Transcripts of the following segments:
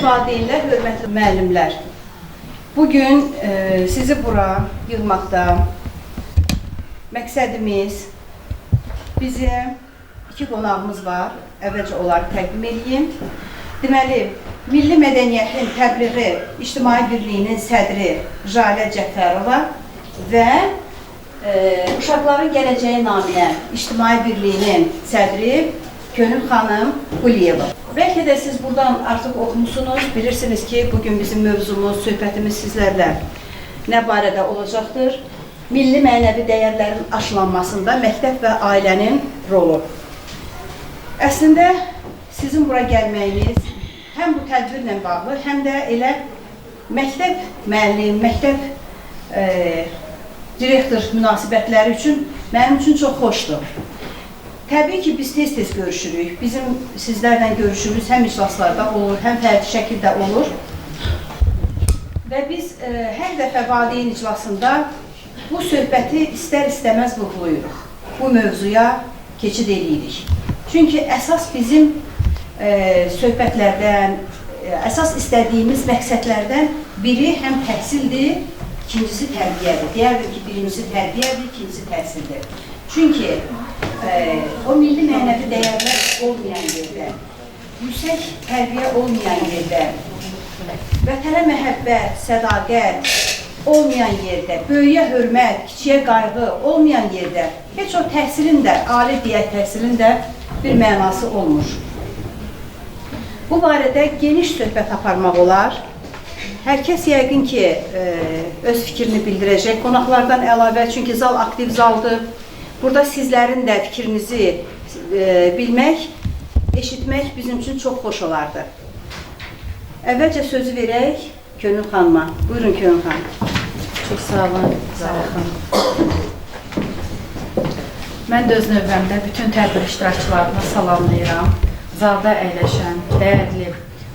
Valideynlər, hörmətli müəllimlər, bugün sizi bura yığmaqda məqsədimiz, bizə iki qonağımız var, əvvəlcə onları təqdim edeyim. Deməli, Milli Mədəniyyətin Təbliği İctimai Birliyinin sədri Jalə Cəfərova və Uşaqların Gələcəyi naminə İctimai Birliyinin sədri Könül xanım Quliyeva. Bəlkə də siz buradan artıq oxumusunuz, bilirsiniz ki, bugün bizim mövzumuz, söhbətimiz sizlərlə nə barədə olacaqdır? Milli mənəvi dəyərlərin aşılanmasında məktəb və ailənin rolu. Əslində, sizin bura gəlməyiniz həm bu tədbirlə bağlı, həm də elə məktəb müəllim, məktəb direktor münasibətləri üçün mənim üçün çox xoşdur. Təbii ki, biz tez-tez görüşürük. Bizim sizlərlə görüşümüz həm iclaslarda olur, həm fərdi şəkildə olur. Və biz hər dəfə valideyn iclasında bu söhbəti istər-istəməz vurğulayırıq. Bu mövzuya keçid edirik. Çünki əsas bizim söhbətlərdən, əsas istədiyimiz məqsədlərdən biri həm təhsildir, ikincisi tərbiyədir. Deyərdim ki, birincisi tərbiyədir, ikincisi təhsildir. Çünki o milli mənəvi dəyərlər olmayan yerdə, yüksək tərbiyə olmayan yerdə, vətənə məhəbbət, sədaqət olmayan yerdə, böyüyə hörmət, kiçiyə qayğı olmayan yerdə heç o təhsilin də, ali deyək təhsilin də bir mənası olmur. Bu barədə geniş söhbət aparmaq olar. Hər kəs yəqin ki, öz fikrini bildirəcək qonaqlardan əlavə, çünki zal aktiv zaldır. Burada sizlərin də fikrinizi bilmək, eşitmək bizim üçün çox xoş olardı. Əvvəlcə sözü verək Könül xanıma. Buyurun Könül xanım. Çox sağ olun, Zalə xanım. Mən də öz növbəmdə bütün tədbir iştirakçılarını salamlayıram. Zalda əyləşən dəyərli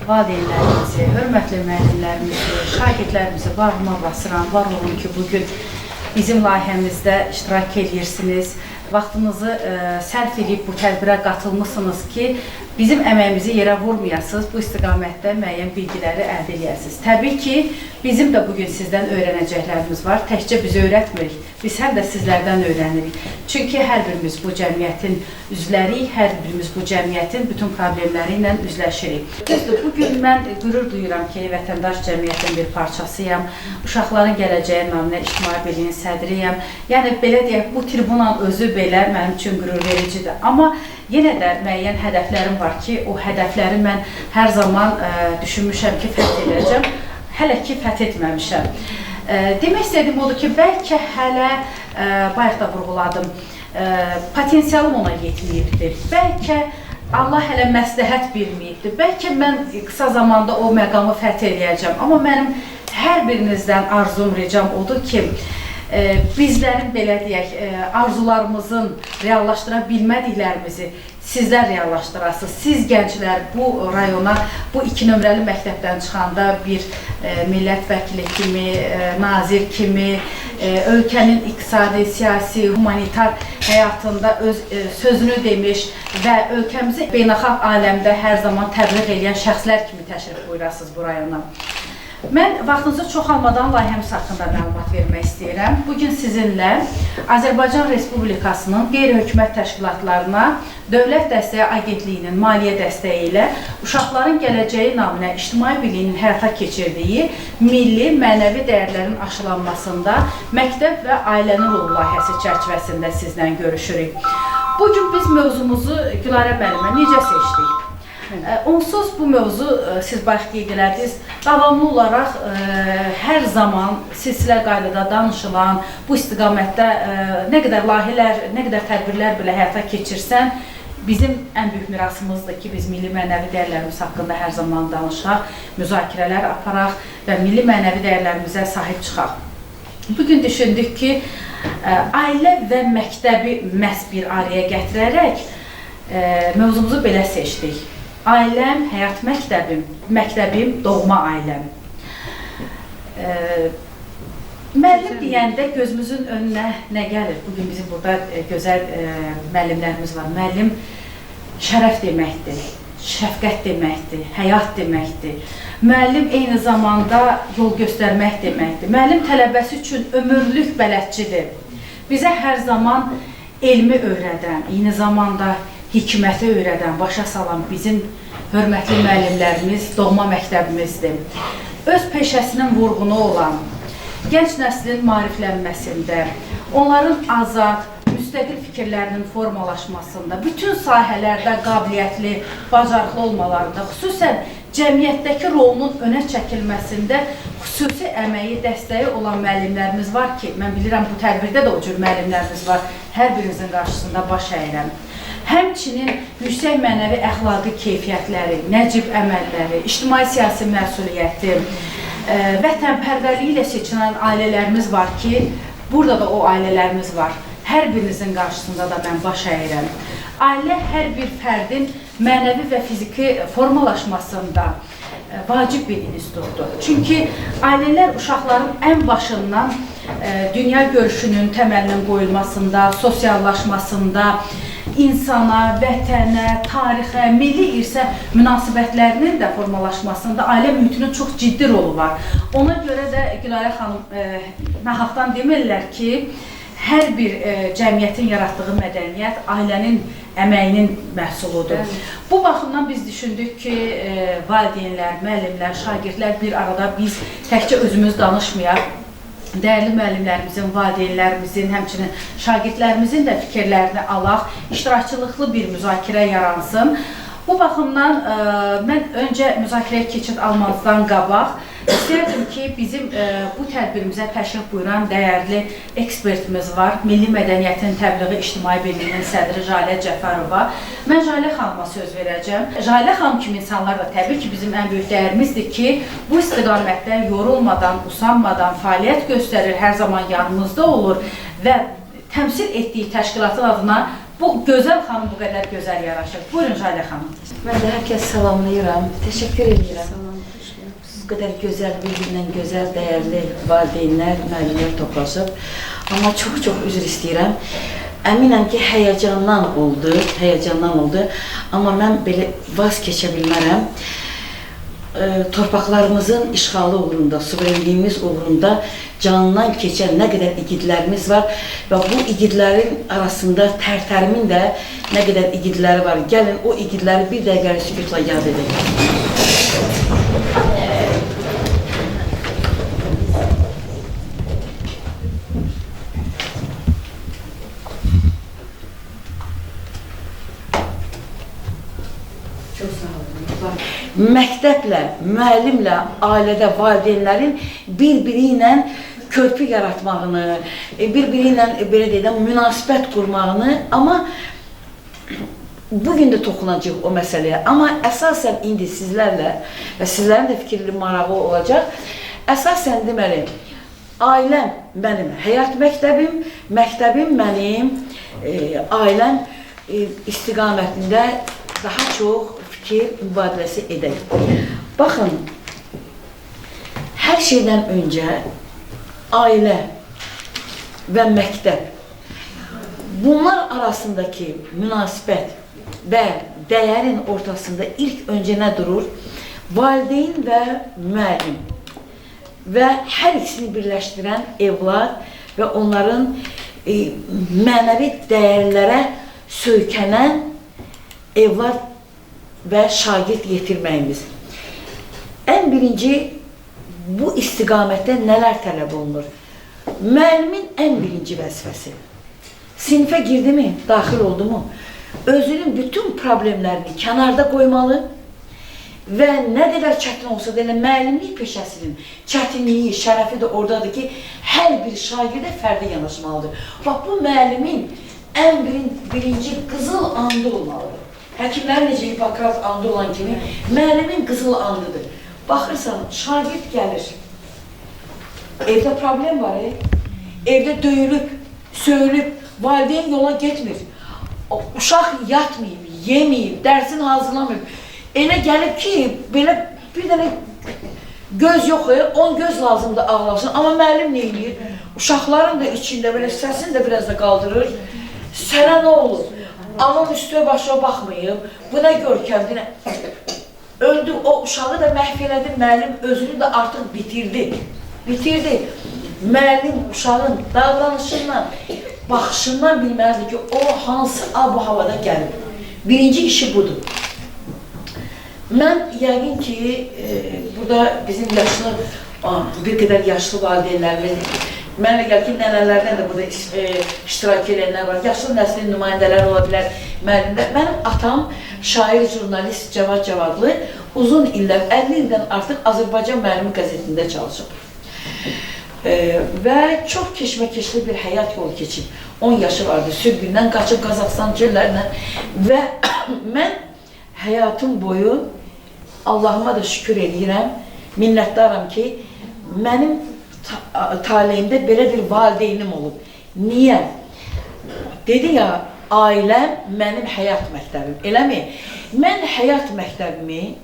valideynlərimizi, hörmətli müəllimlərimizi, şagirdlərimizi bağrıma basıram. Var olun ki, bugün bizim layihəmizdə iştirak edirsiniz. Vaxtınızı sərf edib bu tədbirə qatılmışsınız ki, bizim əməyimizi yerə vurmayasınız, bu istiqamətdə müəyyən bilgiləri əldə edəsiniz. Təbii ki, bizim də bugün sizdən öyrənəcəklərimiz var. Təkcə biz öyrətmirik, biz həm də sizlərdən öyrənirik. Çünki hər birimiz bu cəmiyyətin üzvləriyik, hər birimiz bu cəmiyyətin bütün problemləri ilə üzləşirik. Düzdür, bugün mən qürur duyuram ki, vətəndaş cəmiyyətin bir parçasıyam, Uşaqların Gələcəyi naminə İctimai Birliyinin sədriyəm. Yəni, belə deyək, bu tribunal özü belə mənim üçün qürur vericidir. Amma yenə də müəyyən hədəflərim var ki, o hədəfləri mən hər zaman düşünmüşəm ki, fəth edəcəm. Hələ ki, fəth etməmişəm. Demək istədiyim odur ki, bəlkə hələ, bayaq da vurğuladım, potensialım ona yetməyibdir. Bəlkə Allah hələ məsləhət bilməyibdir. Bəlkə mən qısa zamanda o məqamı fəth edəcəm. Amma mənim hər birinizdən arzum, ricam odur ki, bizlərin, belə deyək, arzularımızın reallaşdıra bilmədiklərimizi sizlər reallaşdırasınız. Siz gənclər bu rayona, bu 2 nömrəli məktəbdən çıxanda bir millət vəkili kimi, nazir kimi, ölkənin iqtisadi, siyasi, humanitar həyatında öz sözünü demiş və ölkəmizi beynəlxalq aləmdə hər zaman təbliğ edən şəxslər kimi təşrif buyurasınız bu rayona. Mən vaxtınızı çox almadan layihəmiz haqqında məlumat vermək istəyirəm. Bugün sizinlə Azərbaycan Respublikasının qeyri-hökumət təşkilatlarına Dövlət Dəstəyi Agentliyinin maliyyə dəstəyi ilə Uşaqların Gələcəyi naminə İctimai Birliyinin həyata keçirdiyi milli mənəvi dəyərlərin aşılanmasında məktəb və ailənin rolu layihəsi çərçivəsində sizlə görüşürük. Bugün biz mövzumuzu Gülarə müəllimə necə seçdik? Onsuz bu mövzu, siz bayaq qeyd elədiniz, davamlı olaraq hər zaman silsilə qaydada danışılan, bu istiqamətdə nə qədər layihələr, nə qədər tədbirlər belə həyata keçirsən, bizim ən böyük mirasımızdır ki, biz milli mənəvi dəyərlərimiz haqqında hər zaman danışaq, müzakirələr aparaq və milli mənəvi dəyərlərimizə sahib çıxaq. Bugün düşündük ki, ailə və məktəbi məhz bir araya gətirərək mövzumuzu belə seçdik. Ailəm, həyat məktəbim, məktəbim, doğma ailəm. Müəllim deyəndə gözümüzün önünə nə gəlir? Bugün bizim burada gözəl müəllimlərimiz var. Müəllim şərəf deməkdir. şəfqət deməkdir, həyat deməkdir. Müəllim eyni zamanda yol göstərmək deməkdir. Müəllim tələbəsi üçün ömürlük bələdçidir. Bizə hər zaman elmi öyrədən, eyni zamanda hikməti öyrədən, başa salan bizim hörmətli müəllimlərimiz, doğma məktəbimizdir. Öz peşəsinin vurğunu olan, gənc nəslin maariflənməsində, onların azad, müstəqil fikirlərinin formalaşmasında, bütün sahələrdə qabiliyyətli, bacarıqlı olmalarında, xüsusən cəmiyyətdəki rolunun önə çəkilməsində xüsusi əməyi, dəstəyi olan müəllimlərimiz var ki, mən bilirəm bu tədbirdə də o cür müəllimlərimiz var, hər birinizin qarşısında baş əyirəm. Həmçinin yüksək mənəvi əxlaqi keyfiyyətləri, nəcib əməlləri, ictimai-siyasi məsuliyyəti, vətənpərvərliyi ilə seçilən ailələrimiz var ki, burada da o ailələrimiz var. Hər birinizin qarşısında da mən baş əyirəm. Ailə hər bir fərdin mənəvi və fiziki formalaşmasında vacib bir institutdur. Çünki ailələr uşaqların ən başından dünya görüşünün təməlinin qoyulmasında, sosiallaşmasında, insana, vətənə, tarixə, milli irsə münasibətlərinin də formalaşmasında ailə mühitinin çox ciddi rolu var. Ona görə də Gülarə xanım nahaqdan demirlər ki, hər bir cəmiyyətin yaratdığı mədəniyyət ailənin əməyinin məhsuludur. Bəli. Bu baxımdan biz düşündük ki, valideynlər, müəllimlər, şagirdlər bir arada biz təkcə özümüz danışmayaq, dəyərli müəllimlərimizin, valideynlərimizin, həmçinin şagirdlərimizin də fikirlərini alaq, iştirakçılıqlı bir müzakirə yaransın. Bu baxımdan mən öncə müzakirəyə keçid almazdan qabaq istəyərdim ki, bizim bu tədbirimizə təşrif buyuran dəyərli ekspertimiz var. Milli Mədəniyyətin Təbliği İctimai Birliyinin sədri Jalə Cəfərova. Mən Jalə xanıma söz verəcəm. Jalə xanım kimi insanlar da təbii ki, bizim ən böyük dəyərimizdir ki, bu istiqamətdə yorulmadan, usanmadan fəaliyyət göstərir, hər zaman yanımızda olur və təmsil etdiyi təşkilatın adına bu gözəl xanım bu qədər gözəl yaraşır. Buyurun Jalə xanım. Mən də hər kəs salamlayıram, təşəkkür edirəm. Bu qədər gözəl, bir-birindən gözəl, dəyərli valideynlər, müəllimlər toplaşıb. Amma çox-çox üzr istəyirəm. Əminəm ki, həyəcandan oldu, həyəcandan oldu. Amma mən belə vaz keçə bilmərəm. Torpaqlarımızın işğalı uğrunda, suverenliyimiz uğrunda canından keçən nə qədər igidlərimiz var və bu igidlərin arasında Tərtərimin də nə qədər igidləri var. Gəlin o igidləri bir dəqiqəlik sükutla yad edək. Çox sağ olun. Məktəblə, müəllimlə, ailədə valideynlərin bir-biri ilə körpü yaratmağını, bir-biri ilə belə deyək də, münasibət qurmağını, amma bugün də toxunacaq o məsələyə. Amma əsasən indi sizlərlə və sizlərin də fikirli marağı olacaq. Əsasən deməli, ailəm mənim həyat məktəbim, məktəbim mənim ailəm istiqamətində daha çox fikir mübadiləsi edək. Baxın, hər şeydən öncə ailə və məktəb, bunlar arasındakı münasibət və dəyərin ortasında ilk öncə nə durur? Valideyn və müəllim və hər ikisini birləşdirən evlad və onların mənəvi dəyərlərə söykənən evlad və şagird yetirməyimiz. Ən birinci bu istiqamətdə nələr tələb olunur? Müəllimin ən birinci vəzifəsi. Sinifə girdi mi, daxil oldu mu, özünün bütün problemlərini kənarda qoymalı və nə qədər çətin olsa da, elə müəllimlik peşəsinin çətinliyi, şərəfi də oradadır ki, hər bir şagirdə fərdi yanaşmalıdır. Bax, bu müəllimin ən birinci qızıl andı olmalıdır. Həkimlərin necə Hipokrat andı olan kimi, müəllimin qızıl andıdır. Baxırsan, şagird gəlir, evdə problem var, evdə döyülüb, söyülüb, valideyn yola getmir, uşaq yatmayıb, yeməyib, dərsini hazırlamayıb. Elə gəlib ki, belə bir dənə göz yox, 10 göz lazımdır ağlasın. Amma müəllim nə eləyir? Uşaqların da içində belə səsini də biraz da qaldırır. Sənə nə olur? Anam üstüə başına baxmayıb, bu nə görkəmdir, nə... Öldü, o uşağı da məhv elədi, müəllim özünü də artıq bitirdi. Bitirdi. Müəllim uşağın davranışından, baxışından bilməlidir ki, o hansı ab-u havada gəlib. Birinci işi budur. Mən yəqin ki, burada bizim yaşlı, bir qədər yaşlı valideynlərimiz, mənə gəlir ki, nənələrdən də burada iştirak edənlər var, yaşlı nəslin nümayəndələri ola bilər, müəllimlər. Mənim atam, şair, jurnalist Cavad Cavadlı uzun illər, 50 ildən artıq Azərbaycan Müəllimi qəzetində çalışıb. Və çox keşməkeşli bir həyat yolu keçib. 10 yaşı vardı, sürgündən qaçıb Qazaxıstan çöllərindən və mən həyatım boyu Allahıma da şükür eləyirəm, minnətdaram ki, mənim taleyimdə belə bir valideynim olub. Niyə? Dedi ya, ailəm mənim həyat məktəbim. Eləmi? Mən həyat məktəbimi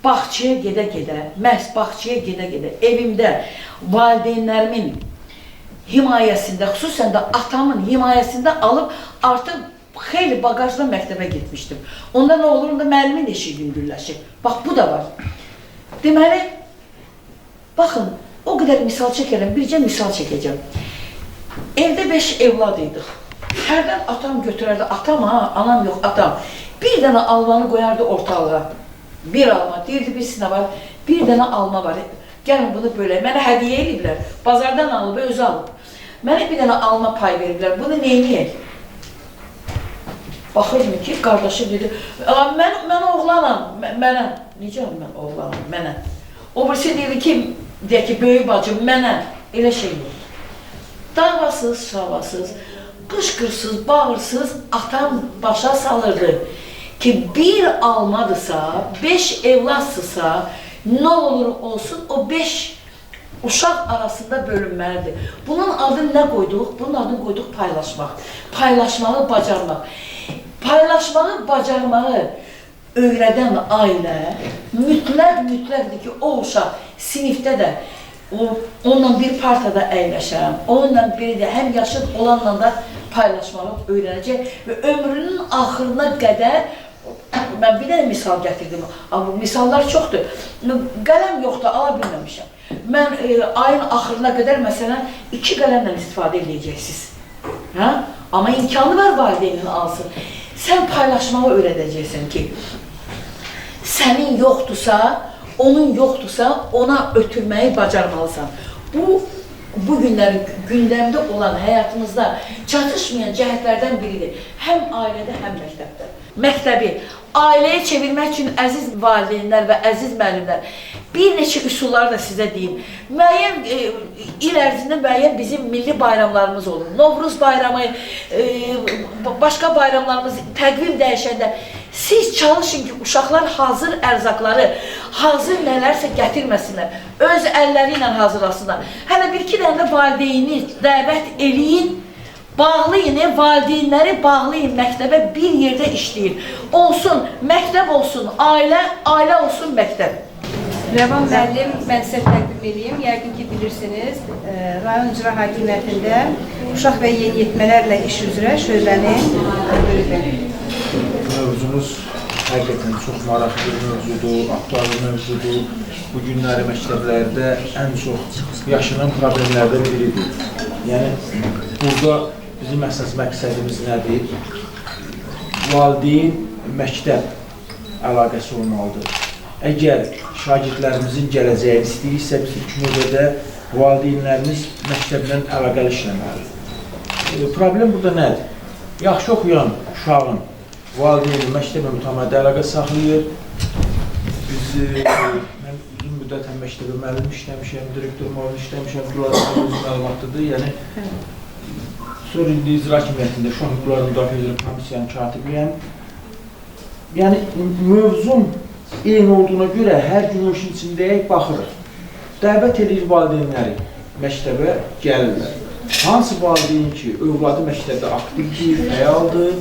bağçaya gedə-gedə, məhz bağçaya gedə-gedə, evimdə valideynlərimin himayəsində, xüsusən də atamın himayəsində alıb artıq xeyli bagajla məktəbə getmişdim. Onda nə olur? Onda müəllimin də işi yüngülləşir. Bax, bu da var. Deməli, baxın, o qədər misal çəkərəm, bircə misal çəkəcəm. Evdə 5 evlad idik. Hərdən atam götürərdi, atam ha, anam yox, atam. Bir dənə almanı qoyardı ortalığa. Bir alma, deyirdi, bir sinə var, bir dənə alma var. Gəlin bunu bölək, mənə hədiyyə eləyiblər. Bazardan alıb, özü alıb. Mənə bir dənə alma pay veriblər, bunu neyniyək? Baxırdım ki, qardaşım dedi, mən oğlanam, mənə. Necə mən oğlanam, mənə? O birisi dedi ki, deyək ki, böyük bacım, mənə. Elə şey yoxdur. Davasız, şavasız, qışqırsız, bağırsız atam başa salırdı ki, bir almadırsa, 5 evladsısa, nə olur olsun, o 5 uşaq arasında bölünməlidir. Bunun adını nə qoyduq? Bunun adını qoyduq paylaşmaq. Paylaşmağı bacarmaq. Paylaşmağı bacarmağı öyrədən ailə mütləq-mütləqdir ki, o uşaq sinifdə də onunla bir partada əyləşən, onunla biri də həm yaşıd olanla da paylaşmağı öyrənəcək və ömrünün axırına qədər, mən bir dənə misal gətirdim, amma misallar çoxdur, qələm yoxdur, ala bilməmişəm. Mən ayın axırına qədər məsələn 2 qələmlə istifadə edəcəksiniz. Hə? Amma imkanı var valideynin alsın. Sən paylaşmağı öyrədəcəksən ki, sənin yoxdursa, onun yoxdursa, ona ötürməyi bacarmalısan. Bu günləri gündəmdə olan həyatımızda çatışmayan cəhətlərdən biridir. Həm ailədə, həm məktəbdə. Məktəbi ailəyə çevirmək üçün əziz valideynlər və əziz müəllimlər, bir neçə üsulları da sizə deyim. Müəyyən il ərzində müəyyən bizim milli bayramlarımız olur. Novruz bayramı, başqa bayramlarımız, təqvim dəyişəndə siz çalışın ki, uşaqlar hazır ərzaqları, hazır nələrsə gətirməsinlər, öz əlləri ilə hazırlasınlar. Hələ bir-iki dənə də valideyni dəvət eləyin, bağlayın, valideynləri bağlayın, məktəbə bir yerdə işləyin. Olsun, məktəb olsun, ailə, ailə olsun məktəb. Rəvan müəllim, mən sizə təqdim edeyim. Yəqin ki, bilirsiniz, rayon icra hakimiyyətində uşaq və yeniyetmələrlə iş üzrə şöbənin müdiri. Mövzumuz həqiqətən çox maraqlı bir mövzudur, aktual bir mövzudur. Bu günləri məktəblərdə ən çox yaşanan problemlərdən biridir. Yəni, burada bizim əsas məqsədimiz nədir? Valideyn məktəb əlaqəsi olmalıdır. Əgər şagirdlərimizin gələcəyini istəyirsə, biz ilk növbədə valideynlərimiz məktəblə əlaqəli işləməlidir. Problem burada nədir? Yaxşı oxuyan uşağın valideyni məktəblə mütəmadi əlaqə saxlayır. Biz, mən uzun müddət həm məktəbə müəllim işləmişəm, direktor müəllim işləmişəm, Gülarənin öz məlumatlıdır. Yəni, sonra indi icra hakimiyyətində Uşaq Hüquqları Müdafiə üzrə Komissiyanın katibiyəm. Yəni, mövzum eyni olduğuna görə hər gün o işin içindəyik, baxırıq. Dəvət edir valideynləri məktəbə gəlirlər. Hansı valideyn ki, övladı məktəbdə aktivdir, fəaldır,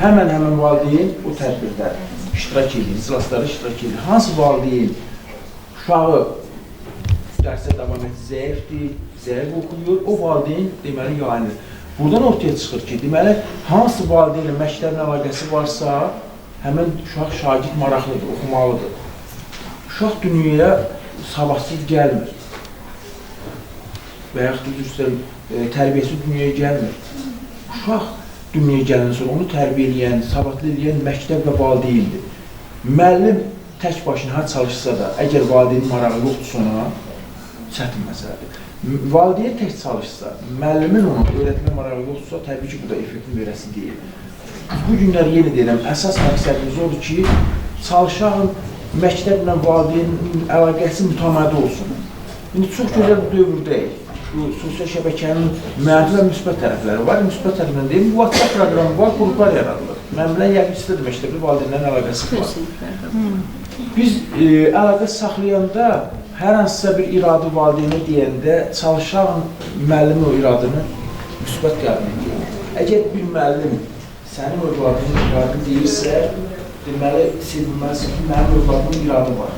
həmən valideyn o tədbirdə iştirak edir, iclaslarda iştirak edir. Hansı valideyn uşağı dərsə davam edir, zəifdir, zəif oxuyur, o valideyn deməli yayınır. Buradan ortaya çıxır ki, deməli, hansı valideynlə məktəbin əlaqəsi varsa, həmin uşaq şagird maraqlıdır, oxumalıdır. Uşaq dünyaya savadsız gəlmir. Və yaxud üzr istəyirəm, tərbiyəsiz dünyaya gəlmir. Uşaq dünyaya gələndən sonra onu tərbiyə eləyən, savadlı eləyən məktəb və valideyndir. Müəllim tək başına ha çalışsa da, əgər valideynin marağı yoxdursa ona, çətin məsələdir. Valideyn tək çalışsa, müəllimin ona öyrətmə marağı yoxdursa, təbii ki, bu da effektin verəsi deyil. Bu günlər yenə deyirəm, əsas məqsədimiz odur ki, çalışaq məktəblə valideynin əlaqəsi mütəmadi olsun. İndi çox gözəl bir dövrdəyik. Bu sosial şəbəkənin mənfi və müsbət tərəfləri var. Müsbət tərəfindən deyim, WhatsApp proqramı var, qruplar yaradılır. Mən bilən yəqin sizdə də məktəbli valideynlərin əlaqəsi var. Biz əlaqə saxlayanda hər hansısa bir iradı valideynə deyəndə çalışaq müəllimin o iradını müsbət qəbul edir. Əgər bir müəllim sənin övladının iradını deyirsə, deməli, sevinməlisin ki, mənim övladımın iradı var.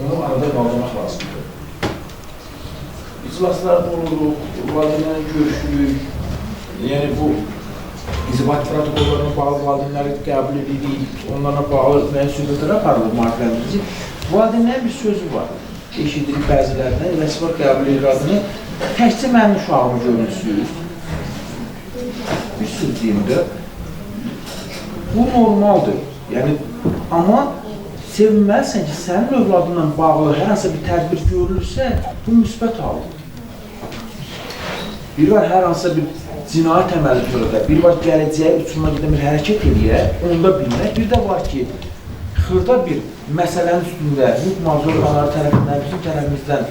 Onu arada qaldırmaq lazımdır. İclaslarda oluruq, valideynlərlə görüşürük. Yəni bu inzibat protokollarına bağlı valideynləri qəbul edirik, onlarla bağlı müəyyən söhbətlər aparılır, maarifləndirici. Valideynlərin bir sözü var, eşidirik bəzilərindən, eləsi var qəbul iradını, təkcə mənim uşağımı görürsünüz. Bir söz deyim də, bu normaldır. Yəni, amma sevinməlisən ki, sənin övladınla bağlı hər hansısa bir tədbir görülürsə, bu müsbət haldır. Bir var hər hansısa bir cinayət əməli törədə, bir var gələcəyə uçurma gedən bir hərəkət eləyə, onda bilmək. Bir də var ki, xırda bir məsələnin üstündə hüquq mühafizə orqanları tərəfindən, bizim tərəfimizdən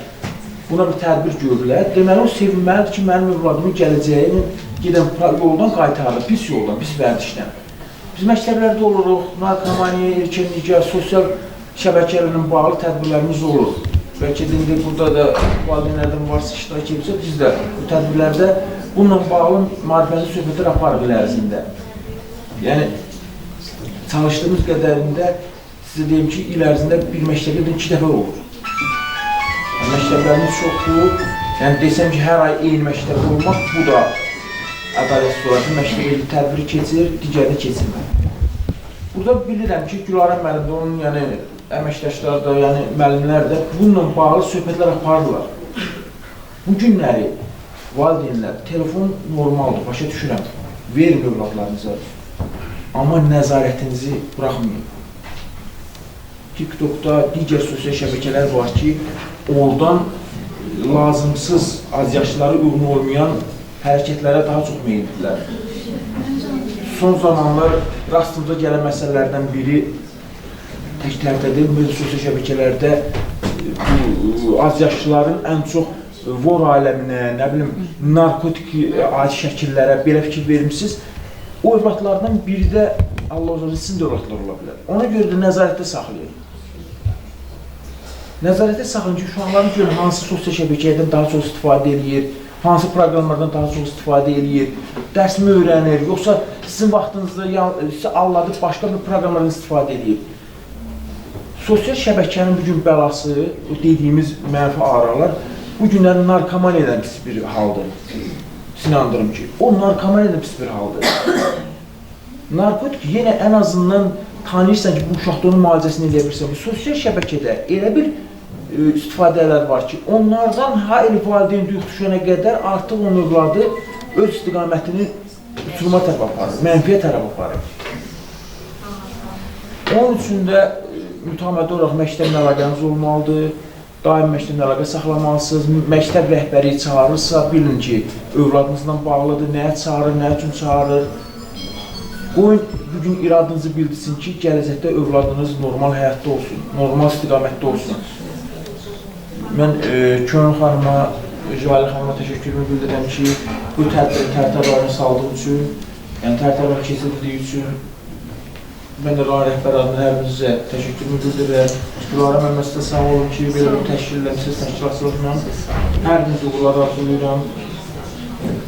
buna bir tədbir görülər. Deməli, o sevinməlidir ki, mənim övladımın gələcəyini gedən yoldan qaytarır, pis yoldan, pis vərdişdən. Biz məktəblərdə oluruq, narkomaniya, erkən nikah, sosial şəbəkələrlə bağlı tədbirlərimiz olur. Bəlkə də indi burada da valideynlərdən varsa iştirak edirsə, biz də bu tədbirlərdə bununla bağlı maarifləndirici söhbətlər aparırıq il ərzində. Yəni, çalışdığımız qədərində sizə deyim ki, il ərzində bir məktəbdə 2 dəfə olur. Yəni, məktəblərimiz çoxdur. Yəni, desəm ki, hər ay eyni məktəbdə olmaq, bu da ədalətsiz olaraq ki, məktəbə tədbiri keçir, digərini keçirmir. Burada bilirəm ki, Gülarə müəllim də, onun yəni, əməkdaşlar da, yəni müəllimlər də bununla bağlı söhbətlər aparırlar. Bu günləri valideynlər, telefon normaldır, başa düşürəm, verin övladlarınıza, amma nəzarətinizi buraxmayın. TikTokda digər sosial şəbəkələr var ki, oradan lazımsız, azyaşlılara uyğun olmayan hərəkətlərə daha çox meyillidirlər. Son zamanlar rastımıza gələn məsələlərdən biri tək tərtədir, sosial şəbəkələrdə azyaşlıların ən çox vor aləminə, nə bilim, narkotik adi şəkillərə belə fikir vermişsiniz. O övladlardan biri də Allah uzun sizin də övladlar ola bilər. Ona görə də nəzarətdə saxlayın. Nəzarətdə saxlayın ki, uşaqların görün hansı sosial şəbəkələrdən daha çox istifadə eləyir, hansı proqramlardan daha çox istifadə eləyir, dərsmi öyrənir, yoxsa sizin vaxtınızda sizi alladıb başqa bir proqramlardan istifadə eləyir. Sosial şəbəkənin bugün bəlası, o dediyimiz mənfi aralar, bu günlərin narkomaniyadan pis bir haldır. Sizi inandırım ki, o narkomaniyadan pis bir haldır. Narkotik yenə ən azından tanıyırsan ki, bu uşaqda onun müalicəsini eləyə bilirsən. Bu sosial şəbəkədə elə bir istifadələr var ki, onlardan ha elə valideyn duyuq düşənə qədər artıq onun övladı öz istiqamətini uçuruma tərəf aparır, mənfiyə tərəf aparır. Onun üçün də mütəmadi olaraq məktəblə əlaqəniz olmalıdır, daim məktəblə əlaqə saxlamalısınız. Məktəb rəhbəri çağırırsa, bilin ki, övladınızla bağlıdır, nəyə çağırır, nə üçün çağırır. Qoyun, bugün iradınızı bildirsin ki, gələcəkdə övladınız normal həyatda olsun, normal istiqamətdə olsun. Mən Könül xanıma, Jalə xanıma təşəkkürümü bildirirəm ki, bu tədbiri Tərtər rayonuna saldığı üçün, yəni Tərtər rayonu keçirildiyi üçün mən də rayon rəhbəri adına hər birinizə təşəkkürümü bildirirəm. Gülarə müəllimə sizə sağ olun ki, belə bir təşkil eləmisiniz, təşkilatçılıqla. Hər birinizə uğurlar arzulayıram.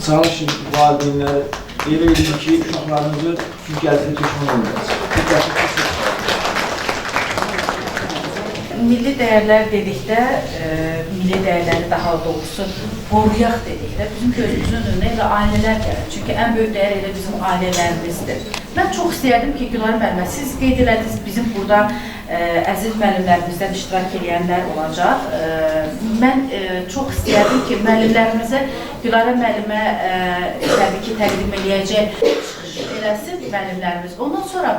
Çalışın valideynləri, elə edin ki, uşaqlarınızı çünki gələcəkdə peşman olmayasınız. Bu təşəkkür çox sağ olun. Milli dəyərlər dedikdə, milli dəyərləri daha doğrusu qoruyaq dedikdə bizim gözümüzün önünə elə ailələr gəlir. Çünki ən böyük dəyər elə bizim ailələrimizdir. Mən çox istəyərdim ki, Gülarə müəllimə, siz qeyd elədiniz, bizim burada əziz müəllimlərimizdən iştirak edənlər olacaq. Mən çox istəyərdim ki, müəllimlərimizə, Gülarə müəllimə təbii ki, təqdim eləyəcək çıxış eləsin müəllimlərimiz. Ondan sonra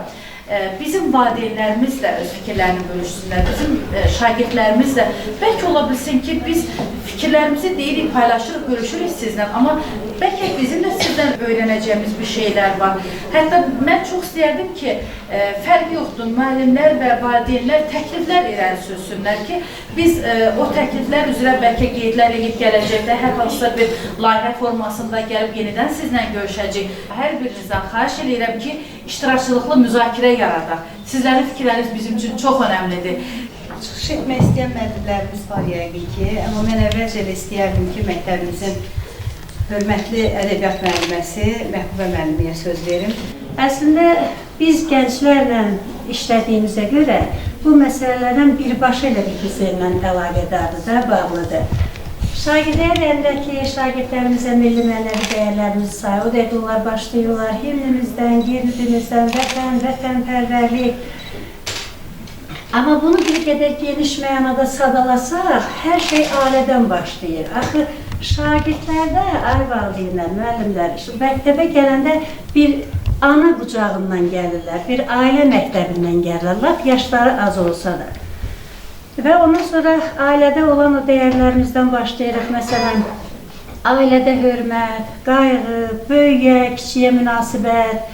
bizim valideynlərimiz də öz fikirlərini bölüşsünlər, bizim şagirdlərimiz də. Bəlkə ola bilsin ki, biz fikirlərimizi deyirik, paylaşırıq, bölüşürük sizlə, amma bəlkə bizim də sizdən öyrənəcəyimiz bir şeylər var. Hətta mən çox istəyərdim ki, fərqi yoxdur, müəllimlər və valideynlər təkliflər irəli sürsünlər ki, biz o təkliflər üzrə bəlkə qeydlər edib gələcəkdə hər hansısa bir layihə formasında gəlib yenidən sizlə görüşəcəyik. Hər birinizdən xahiş edirəm ki, iştirakçılıqlı müzakirə yaradaq. Sizlərin fikirləriniz bizim üçün çox önəmlidir. Çıxış etmək istəyən müəllimlərimiz var yəqin ki, amma mən əvvəlcə elə istəyərdim ki, məktəbimizin hörmətli ədəbiyyat müəlliməsi Məhbubə müəllimiyə söz verim. Əslində, biz gənclərlə işlədiyimizə görə bu məsələlərdən birbaşa elə bizlərlə əlaqədardır da, bağlıdır. Şagirdlərə deyəndə ki, şagirdlərimizə milli mənəvi dəyərlərimizi say, o dəqiqə onlar başlayırlar himnimizdən, gimnimizdən, vətən, vətənpərvərlik. Amma bunu bir qədər geniş mənada sadalasaq, hər şey ailədən başlayır. Axı, şagirdlərdə ay valideynlər, müəllimlər, məktəbə gələndə bir ana qucağından gəlirlər, bir ailə məktəbindən gəlirlər, lap yaşları az olsa da. Və ondan sonra ailədə olan o dəyərlərimizdən başlayırıq. Məsələn, ailədə hörmət, qayğı, böyüyə, kiçiyə münasibət,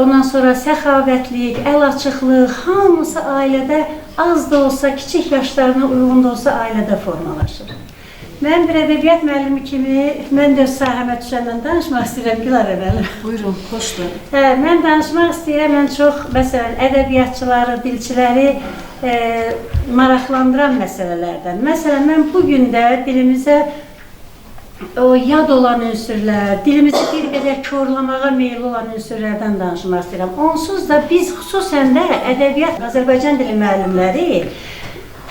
ondan sonra səxavətlik, əl açıqlıq, hamısı ailədə az da olsa, kiçik yaşlarına uyğun da olsa ailədə formalaşır. Mən bir ədəbiyyat müəllimi kimi, mən də öz sahəmə düşəndən danışmaq istəyirəm, Gülarə müəllim. Buyurun, xoşdur. Mən danışmaq istəyirəm, mən çox, məsələn, ədəbiyyatçıları, dilçiləri maraqlandıran məsələlərdən. Məsələn, mən bugün də dilimizə o yad olan ünsürlər, dilimizi bir qədər korlamağa meyilli olan ünsürlərdən danışmaq istəyirəm. Onsuz da biz xüsusən də ədəbiyyat, Azərbaycan dili müəllimləri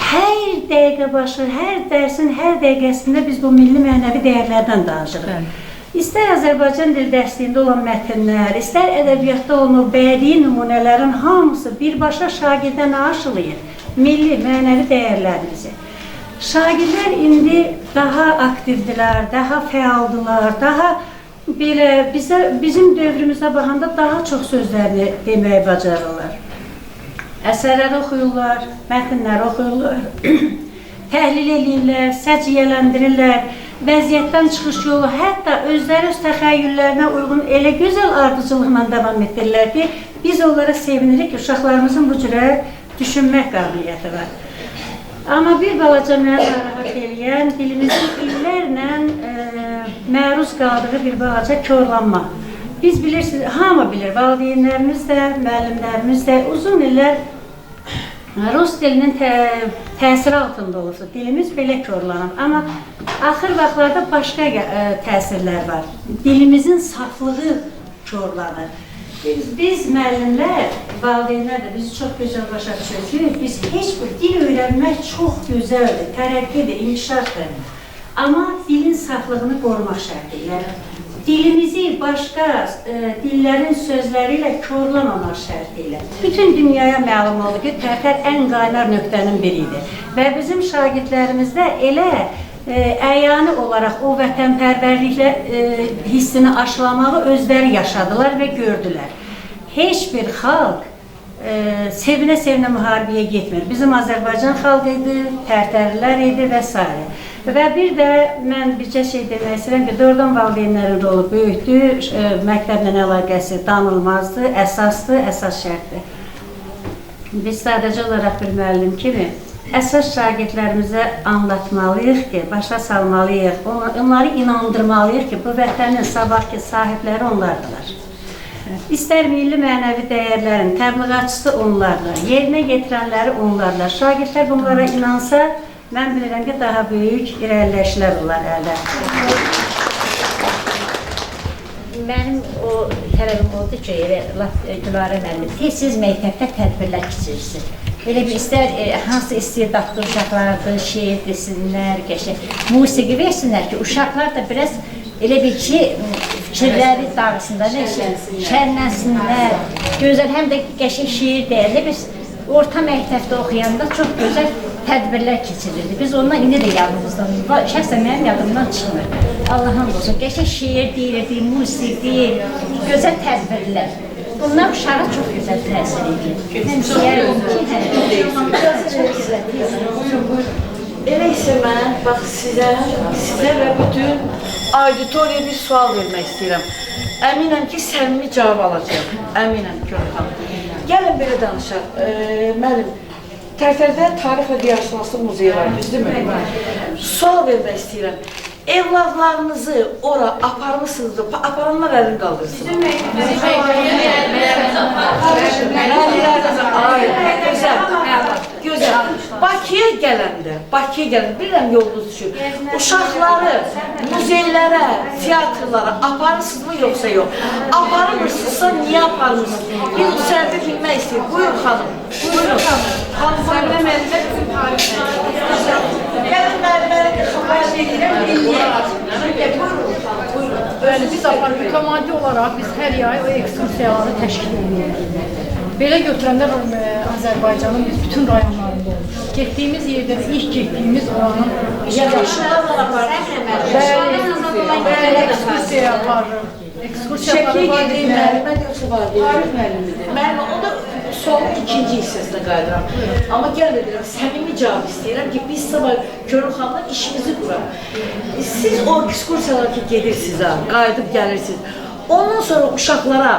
hər dəqiqə başı, hər dərsin, hər dəqiqəsində biz bu milli mənəvi dəyərlərdən danışırıq. İstər Azərbaycan dil dərsliyində olan mətnlər, istər ədəbiyyatda olan o bədii nümunələrin hamısı birbaşa şagirdə nə aşılayır? Milli, mənəvi dəyərlərimizi. Şagirdlər indi daha aktivdirlər, daha fəaldılar, daha belə bizim dövrümüzə baxanda daha çox sözlərini deməyi bacarırlar. Əsərləri oxuyurlar, mətnləri oxuyurlar, təhlil eləyirlər, səciyyələndirirlər, vəziyyətdən çıxış yolu, hətta özləri öz təxəyyüllərinə uyğun elə gözəl ardıcılıqla davam etdirirlər ki, biz onlara sevinirik ki, uşaqlarımızın bu cürə düşünmək qabiliyyəti var. Amma bir balaca məni narahat eləyən, dilimizin illərlə məruz qaldığı bir balaca korlanma. Biz bilirsiniz, hamı bilir, valideynlərimiz də, müəllimlərimiz də uzun illər rus dilinin təsiri altında olubdur. Dilimiz belə korlanıb. Amma axır vaxtlarda başqa təsirlər var. Dilimizin saflığı korlanır. Biz müəllimlər, valideynlər də bizi çox gözəl başa düşür ki, biz heç bir dil öyrənmək çox gözəldir, tərəqqidir, inkişafdır. Amma dilin saflığını qorumaq şərti ilə, dilimizi başqa dillərin sözləri ilə korlamamaq şərti ilə. Bütün dünyaya məlum oldu ki, Tərtər ən qaynar nöqtənin biri idi. Və bizim şagirdlərimizdə elə əyani olaraq o vətənpərvərliklə hissini aşılamağı özləri yaşadılar və gördülər. Heç bir xalq sevinə-sevinə müharibəyə getmir. Bizim Azərbaycan xalqı idi, Tərtərlilər idi və s. Və bir də mən bircə şey demək istəyirəm ki, doğrudan valideynlərin rolu böyükdür, məktəblə əlaqəsi danılmazdır, əsasdır, əsas şərtdir. Biz sadəcə olaraq bir müəllim kimi əsas şagirdlərimizə anlatmalıyıq ki, başa salmalıyıq, onları inandırmalıyıq ki, bu vətənin sabahki sahibləri onlardılar. İstər milli mənəvi dəyərlərin təbliğatçısı onlardır, yerinə yetirənləri onlardır. Şagirdlər bunlara inansa, mən bilirəm ki, daha böyük irəliləyişlər olar əldə. Mənim o tələbim oldu ki, elə Gülarə müəllim, tez-tez məktəbdə tədbirlər keçirirsiniz. Elə bir istər hansı istedadlı uşaqlardır, şeir desinlər, qəşəng musiqi versinlər ki, uşaqlar da biraz elə bir ki, fikirləri dağılsınlar, şənlənsinlər. Gözəl, həm də qəşəng şeir deyərlər. Biz orta məktəbdə oxuyanda çox gözəl tədbirlər keçirilirdi. Biz ondan indi də yadımızdan, şəxsən mənim yadımdan çıxmır. Allah hamd olsun, qəşəng şeir deyilirdi, musiqi, gözəl tədbirlər. Bunlar uşağa çox gözəl təsir edir. Mən deyərdim ki, çox gözəl təsir edir. Elə isə mən, bax sizə və bütün auditoriyaya bir sual vermək istəyirəm. Əminəm ki, səmimi cavab alacağım. Əminəm ki, xanım. Gəlin belə danışaq. Müəllim, Tərtərdə Tarix və Diyarşünaslıq muzeyi var, düzdürmü? Sual vermək istəyirəm. Evladlarınızı ora aparmışsınız, aparanlar əlini qaldırsın. Gözəl, gözəl. Bakıya gələndə, bilirəm yolunuz düşür. Uşaqları muzeylərə, teatrlara aparırsınızmı yoxsa yox? Aparmırsınızsa niyə aparmırsınız? Biz o səbəbi bilmək istəyirik. Buyurun xanım, buyurun. Xanım, buyurun. Gəlin müəlliməli xahiş edirəm, dinləyək. Buyurun xanım, buyurun. Bəli, biz aparırıq. Mütəmadi olaraq biz hər yay o ekskursiyaları təşkil edirik. Belə götürəndə Azərbaycanın biz bütün rayonlarında olmuşuq. Getdiyimiz yerdə də ilk getdiyimiz oranın Yaşlılarla aparırsınız. Bəli, ekskursiya aparırıq. Şəkiyə gedir, müəllimə yoxsa valideyn? Tarix müəllimidir. Müəllimə, onda sualın ikinci hissəsinə qayıdıram. Amma gəl də deyirəm, səmimi cavab istəyirəm ki, biz sabah Könül xanımla işimizi quraq. Siz o ekskursiyalara ki, gedirsiniz, qayıdıb gəlirsiniz. Ondan sonra uşaqlara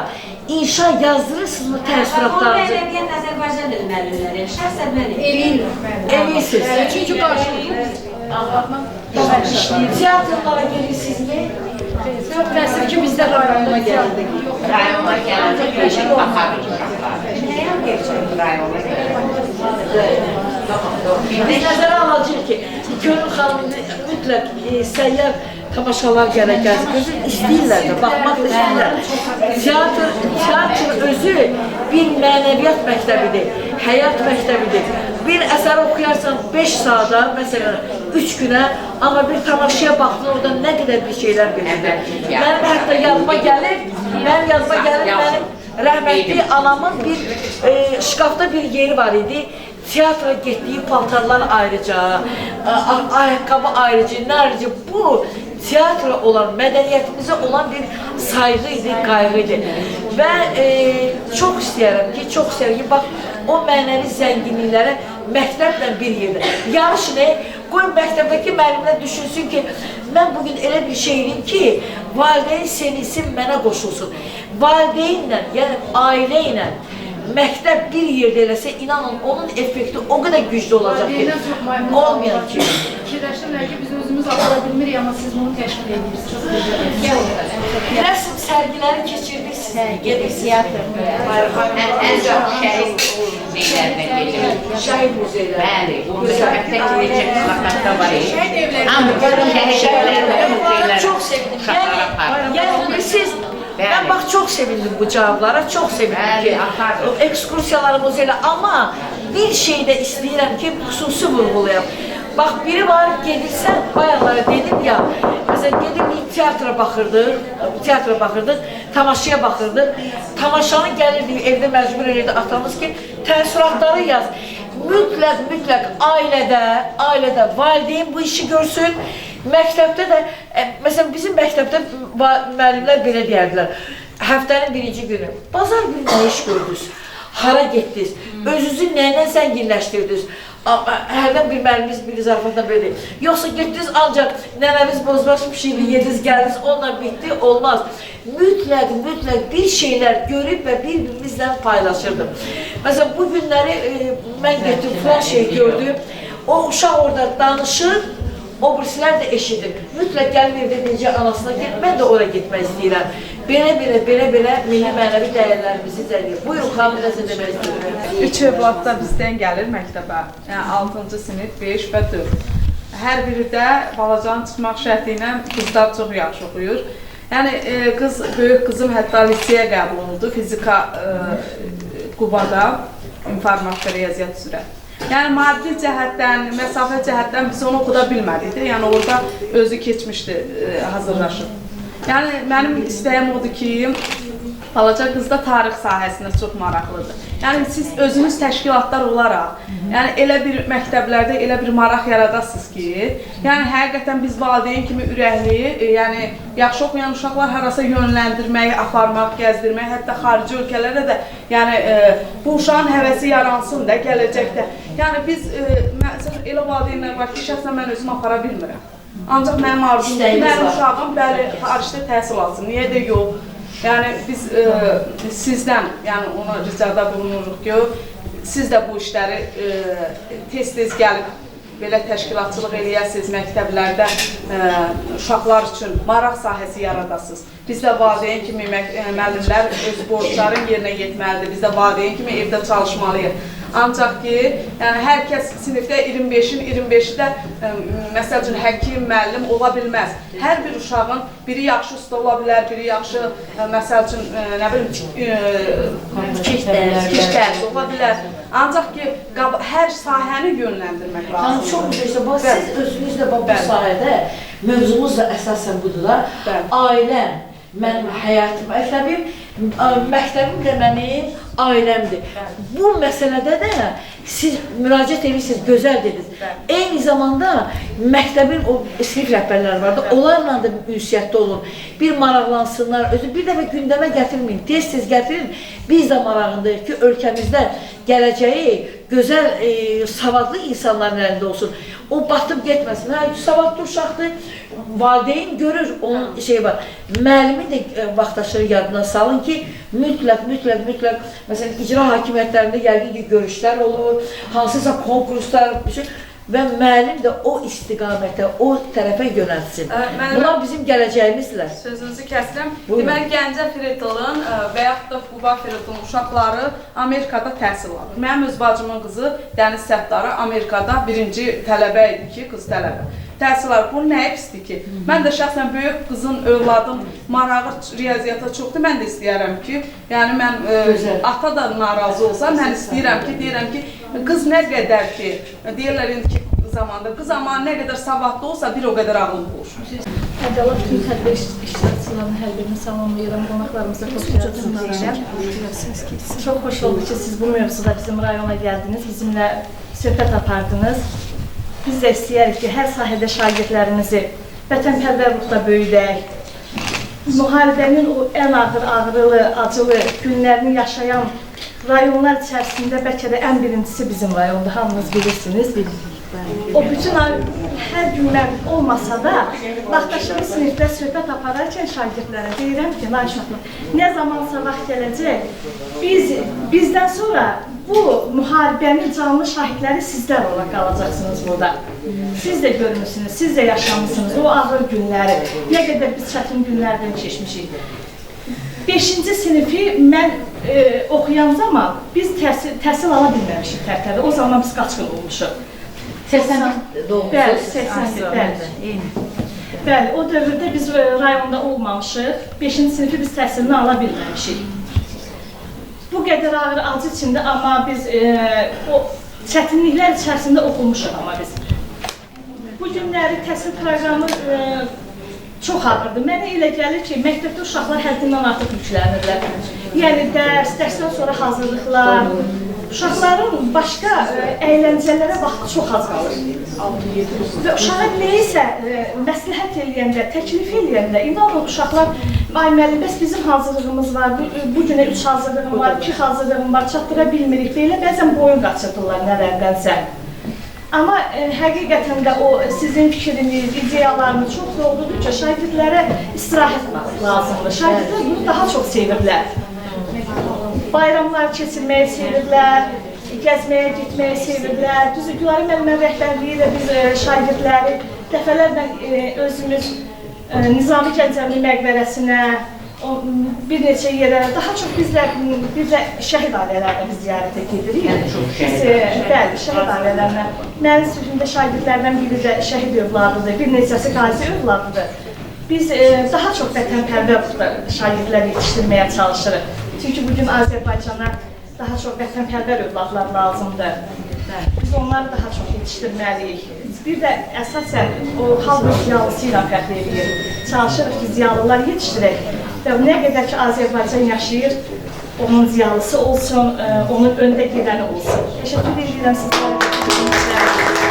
inşa yazdırırsınız mı təəssüratlarınızı? Onu ədəbiyyat Azərbaycan dili müəllimləri, şəxsən mən Eləyirlər. Eləyirsiniz. Çünki qarşılıqlı Teatrlara gedirsinizmi? Çox təəssüf ki, bizdə rayonda gəldik. Rayona gələndə görüşüb baxarıq uşaqlar. Rayona gələndə. Biz nəzərə alacağıq ki, Könül xanım mütləq səyyar tamaşalar gərək gəlsin. Gözün istəyirlər də, baxmaq da istəyirlər. Teatr özü bir mənəviyyat məktəbidir, həyat məktəbidir. Bir əsəri oxuyarsan 5 saata, məsələn 3 günə, amma bir tamaşaya baxdın, orada nə qədər bir şeylər görürlər. Mənim hətta yadıma gəlir, mənim rəhmətli anamın bir şkafda bir yeri var idi. Teatra getdiyi paltarlar ayrıca, ayaqqabı ayrıca, nə ayrıca. Bu, teatra olan, mədəniyyətimizə olan bir sayğı idi, qayğı idi. Və çox istəyərəm ki, bax, o mənəvi zənginliklərə məktəblə bir yerdə. Yarış nə? Qoy məktəbdəki müəllimlər düşünsün ki, mən bugün elə bir şey eləyim ki, valideyn sevinsin, mənə qoşulsun. Valideynlə, yəni ailə ilə məktəb bir yerdə eləsə, inanın, onun effekti o qədər güclü olacaq ki, olmayan ki. Fikirləşirlər ki, biz özümüz apara bilmirik, amma siz bunu təşkil edirsiniz. Rəsm sərgiləri keçirdik siz, gedirsiniz. Ən çox şəhid muzeylərinə gedirik. Şəhid muzeyləri. Bəli, o məktəbdə ki, neçə plakatda var idi. Hamı şəhid evlərində muzeylərə. Çox sevindim. Yəni, siz, mən bax, çox sevindim bu cavablara, çox sevindim ki, ekskursiyaları muzeylə, amma bir şey də istəyirəm ki, xüsusi vurğulayam. Bax, biri var, gedirsən, bayaqlara dedim ya, məsələn, gedirdik, teatra baxırdıq, tamaşaya baxırdıq, tamaşanı gəlirdik, evdə məcbur edirdi atamız ki, təəssüratları yaz. Mütləq, ailədə valideyn bu işi görsün, məktəbdə də, məsələn, bizim məktəbdə müəllimlər belə deyərdilər, həftənin birinci günü, bazar günü nə iş gördünüz, hara getdiniz, özünüzü nə ilə zənginləşdirdiniz, hərdən bir müəllimimiz bir zarafatla belə deyir, yoxsa getdiniz ancaq nənəmiz bozbaş pişirdi, yediniz, gəldiniz, onunla bitdi, olmaz. Mütləq bir şeylər görüb və bir-birimizlə paylaşırdım. Məsələn, bu günləri mən getdim, filan şey gördüm, o uşaq orada danışır, o birisilər də eşidir. Mütləq gəlin evdə necə anasına ki, mən də ora getmək istəyirəm. Belə-belə milli mənəvi dəyərlərimizi zəngir. Buyurun, xanım, nəsə demək istəyirəm. 3 övlad da bizdən gəlir məktəbə. Yəni, 6-cı sinif, 5 və 4. Hər biri də balacanın çıxmaq şərti ilə qızlar çox yaxşı oxuyur. Yəni, böyük qızım hətta liseyə qəbul oldu, fizika Qubada. İnformatika, riyaziyyat üzrə. Yəni maddi cəhətdən, məsafə cəhətdən biz onu oxuda bilmədik də. Yəni orada özü keçmişdi, hazırlaşıb. Yəni mənim istəyim odur ki, balaca qız da tarix sahəsində çox maraqlıdır. Yəni siz özünüz təşkilatlar olaraq, yəni elə bir məktəblərdə elə bir maraq yaradasınız ki, yəni həqiqətən biz valideyn kimi ürəkli, yəni yaxşı oxuyan uşaqlar harasa yönləndirmək, aparmaq, gəzdirmək, hətta xarici ölkələrə də, yəni bu uşağın həvəsi yaransın da gələcəkdə. Yəni biz məsələn elə valideynlər var ki, şəxsən mən özüm apara bilmirəm. Ancaq mənim arzumdur ki, mənim uşağım bəli xaricdə təhsil alsın. Niyə də yox? Yəni biz sizdən, yəni ona ricada bulunuruq ki, siz də bu işləri tez-tez gəlib belə təşkilatçılıq eləyəsiniz, məktəblərdə uşaqlar üçün maraq sahəsi yaradasınız. Biz də valideyn kimi müəllimlər öz borcların yerinə yetməlidir. Biz də valideyn kimi evdə çalışmalıyıq. Ancaq ki, yəni hər kəs sinifdə 25-in 25-i də məsəl üçün həkim, müəllim ola bilməz. Hər bir uşağın biri yaxşı usta ola bilər, biri yaxşı məsəl üçün nə bilim kiş dərsi ola bilər. Ancaq ki, hər sahəni yönləndirmək lazımdır. Çox gözəl. Bax, siz özünüz də bu sahədə mövzumuz da əsasən budur da. Ailəm mənim həyatım, məktəbim, məktəbim də mənim ailəmdir. Bu məsələdə də siz müraciət edirsiniz, gözəl dediniz. Eyni zamanda məktəbin o sinif rəhbərləri vardı, onlarla da ünsiyyətdə olun. Bir maraqlansınlar, özü bir dəfə gündəmə gətirməyin, tez-tez gətirin. Biz də marağındayıq ki, ölkəmizdə gələcəyi gözəl, savadlı insanların əlində olsun. O batıb getməsin. Hə, savadlı uşaqdır, valideyn görür, onun şeyi var. Müəllimin də vaxtaşırı yadına salın ki, mütləq, mütləq, mütləq, məsələn, icra hakimiyyətlərində yəqin ki, görüşlər olur, hansısa konkurslar, bir şey və müəllim də o istiqamətə, o tərəfə yönəltsin. Bunlar bizim gələcəyimizlər. Sözünüzü kəsirəm. Deməli, Gəncə Fritolun və yaxud da Quba Fritolun uşaqları Amerikada təhsil alır. Mənim öz bacımın qızı Dəniz Səttarı Amerikada birinci tələbə idi ki, qız tələbə. Təhsil alır. Bu nəyə pisdir ki? Mən də şəxsən böyük qızın, övladın marağı riyaziyyata çoxdur. Mən də istəyərəm ki, yəni mən ata da narazı olsa, mən istəyirəm ki, deyirəm ki, qız nə qədər ki, deyirlər indiki zamanda, qız amma nə qədər savadlı olsa, bir o qədər ağıllı olur. Əvvəla bütün tədbir iştirakçılarının hər birini salamlayıram, qonaqlarımıza xoş gəldiniz deyirəm. Çox xoş oldu ki, siz bu mövzuda bizim rayona gəldiniz, bizimlə söhbət apardınız. Biz də istəyirik ki, hər sahədə şagirdlərimizi vətənpərvər ruhda böyüdək. Müharibənin o ən ağır, ağrılı, acılı günlərini yaşayan rayonlar içərisində bəlkə də ən birincisi bizim rayondur, hamınız bilirsiniz. O bütün hər gün mən olmasa da, vaxtaşırı sinifdə söhbət apararkən şagirdlərə deyirəm ki, nay uşaqlar, nə zamansa vaxt gələcək, bizdən sonra bu müharibənin canlı şahidləri sizlər olaraq qalacaqsınız burada. Siz də görmüsünüz, siz də yaşamışsınız o ağır günləri, nə qədər biz çətin günlərdən keçmişik. 5-ci sinifi mən oxuyan zaman biz təhsil ala bilməmişik Tərtərdə. O zaman biz qaçqın olmuşuq. 81 doğumsuz. Bəli, 81, bəli. Bəli, o dövrdə biz rayonda olmamışıq. 5-ci sinifi biz təhsilini ala bilməmişik. Bu qədər ağır acı içində, amma biz o çətinliklər içərisində oxumuşuq amma biz. Bu günləri təhsil proqramı çox ağırdır. Mənə elə gəlir ki, məktəbdə uşaqlar həddindən artıq yüklənirlər. Yəni dərs, dərsdən sonra hazırlıqlar, uşaqların başqa əyləncələrə vaxtı çox az qalır. Və uşağa nəyisə məsləhət eləyəndə, təklif eləyəndə, inanın uşaqlar, ay müəllim, bəs bizim hazırlığımız var, bu günə 3 hazırlığım var, 2 hazırlığım var, çatdıra bilmirik. Belə bəzən boyun qaçırdılar nələrdənsə. Amma həqiqətən də o sizin fikriniz, ideyalarınız çox doğrudur ki, şagirdlərə istirahət lazımdır. Şagirdlər bunu daha çox sevirlər. Bayramlar keçirməyi sevirlər, gəzməyə getməyi sevirlər. Düzdür, Gülarə müəllimənin rəhbərliyi ilə biz şagirdləri dəfələrlə özümüz Nizami Gəncəvi məqbərəsinə, bir neçə yerə, daha çox bizlə şəhid ailələrinə biz ziyarətə gedirik. Bəli, şəhid ailələrinə. Mənim sinifimdə şagirdlərdən biri də şəhid övladıdır, bir neçəsi qazi övladıdır. Biz daha çox vətənpərvər şagirdlər yetişdirməyə çalışırıq. Çünki bugün Azərbaycana daha çox vətənpərvər övladlar lazımdır. Biz onları daha çox yetişdirməliyik. Bir də əsasən o xalq ziyalısı ilə fəxr eləyir. Çalışırıq ki, ziyalılar yetişdirək və nə qədər ki Azərbaycan yaşayır, onun ziyalısı olsun, onun öndə gedəni olsun. Təşəkkür edirəm sizlərə.